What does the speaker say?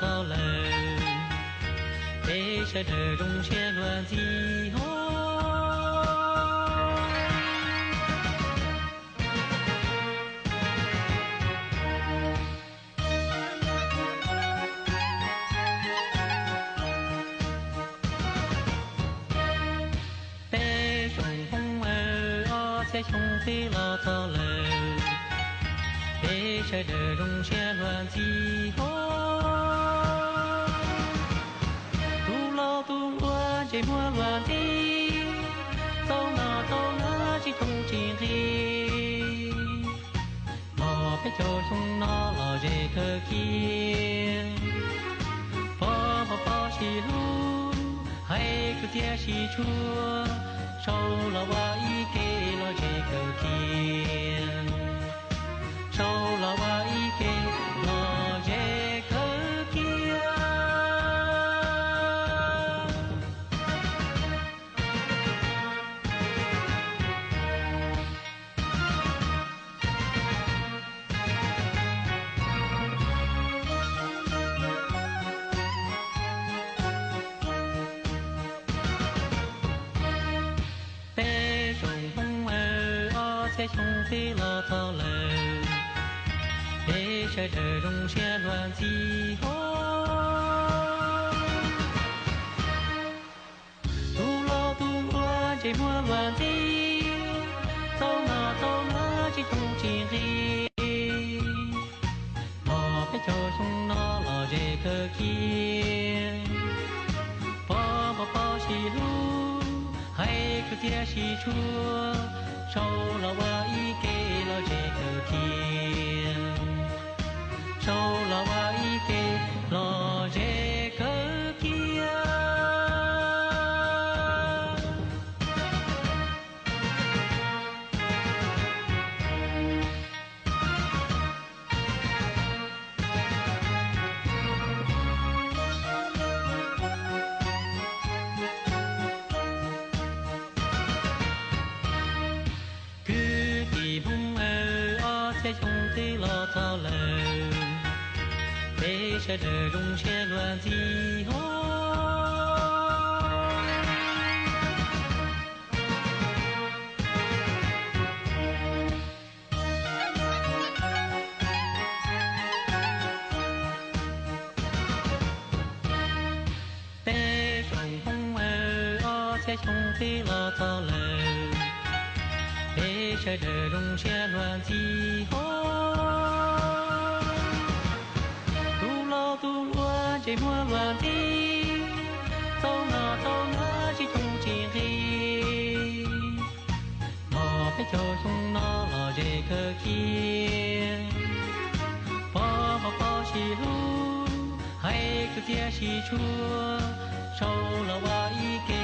txog lawm, peb sawv daws zoo siab luag ntxhi hos. Peb zoo hmoob aw, ob txhiab xyoo twb los txog lawm, peb sawv daws zoo siab luag ntxhi hos. Tus laus tus hluas ntsej muag luag ntxhi, txaus no txaus no tsis thooj tsis nqi. Mog peb caug xyoo no los ze kawg kiag, pog pog pog sib hlub, hais kwv txhiaj sib tshuaj, sau los ua ib ke los ze kawg kiag, sau los ua ib ke los ze kawg kiag. Peb zoo hmoob aw, ob txhiab xyoo twb los txog lawm, peb sawv daws zoo siab luag ntxhi hos. Tus laus tus hluas ntsej muag luag ntxhi, txaus no txaus no tsis thooj tsis nqi. Mog peb caug xyoo no los ze kawg kiag, pog pog pog sib hlub, hais kwv txhiaj sib tshuaj, sau los ua ib ke los ze kawg kiag, sau los ua ib ke los ze kawg kiag. Kwv tij hmoob aw, ob txhiab xyoo twb los txog lawm, peb sawv daws zoo siab luag ntxhi hos. Peb zoo hmoob aw, ob txhiab xyoo twb los txog lawm, peb sawv daws zoo siab luag ntxhi hos. Tus laus tus hluas ntsej muag luag ntxhi, txaus no txaus no tsis thooj tsis nqi. Mog peb caug xyoo no los ze kawg kiag, pog pog pog sib hlub, hais kwv txhiaj sib tshuaj, sau los ua ib ke